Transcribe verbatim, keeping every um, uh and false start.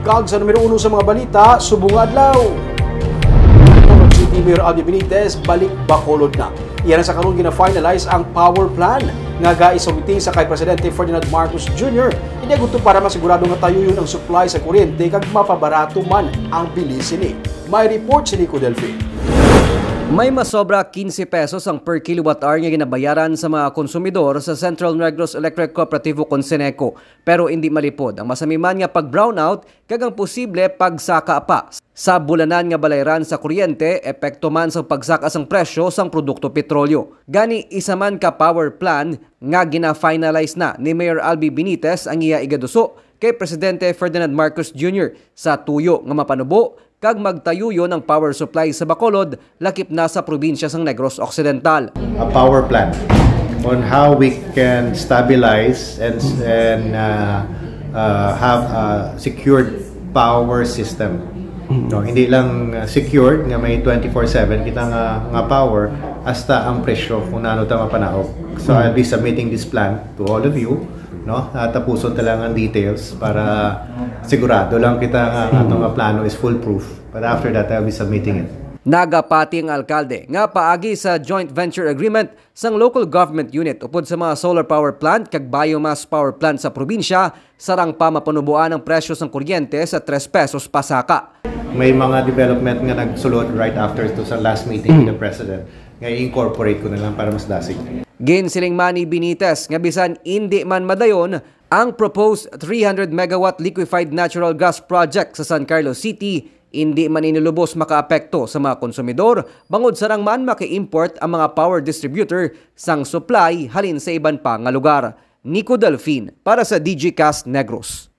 Kag sa numero uno sa mga balita, subong nga adlaw, Bacolod City Mayor Albee Benitez balik Bacolod na. Iya na sa karon gina-finalize ang power plan nga gaisumiti sa kay Presidente Ferdinand Marcos Junior. Ini agud to para masigurado nga tayuyon ang supply sa kuryente kag mapabarato man ang bili sini. May report si Nico Delfin. May masobra quince pesos ang per kilowatt hour nga ginabayaran sa mga konsumidor sa Central Negros Electric Cooperativo kon CENECO, pero indi malipod ang masamiman nga pag-brownout kag ang posible pagsaka pa sa bulanan nga balayran sa kuryente, epekto man sa pagsaka sang presyo sang produkto petrolyo. Gani, isa man ka power plan nga gina-finalize na ni Mayor Albee Benitez ang iya igaduso kay Presidente Ferdinand Marcos Junior sa tuyo nga mapanubo kag magtayuyon ang power supply sa Bacolod, lakip na sa probinsya sang Negros Occidental. A power plan on how we can stabilize and, and uh, uh, have a secured power system. No, hindi lang uh, secured nga may twenty-four seven kita nga, nga power, hasta ang presyo kung naano ta mapanaog. So I'll be submitting this plan to all of you, no? Tapuson ta lang ang details para sigurado lang kita nga ang atong plano is foolproof. But after that, I'll be submitting it. Nagapati ang alkalde nga paagi sa joint venture agreement sang local government unit upod sa mga solar power plant kag biomass power plant sa probinsya, sarang pa mapanuboan ang presyo sang kuryente sa tres pesos pa saka. May mga development nga nagsulod right after to sa last meeting with the President nga i-incorporate ko na lang para mas dasig. Ginsiling man ni Benitez nga bisan indi man madayon ang proposed three hundred megawatt liquefied natural gas project sa San Carlos City, indi man ini lubos makaapekto sa mga konsumidor bangod sarang man maka-import ang mga power distributor sang supply halin sa iban pa nga lugar. Nico Delfin para sa Digicast Negros.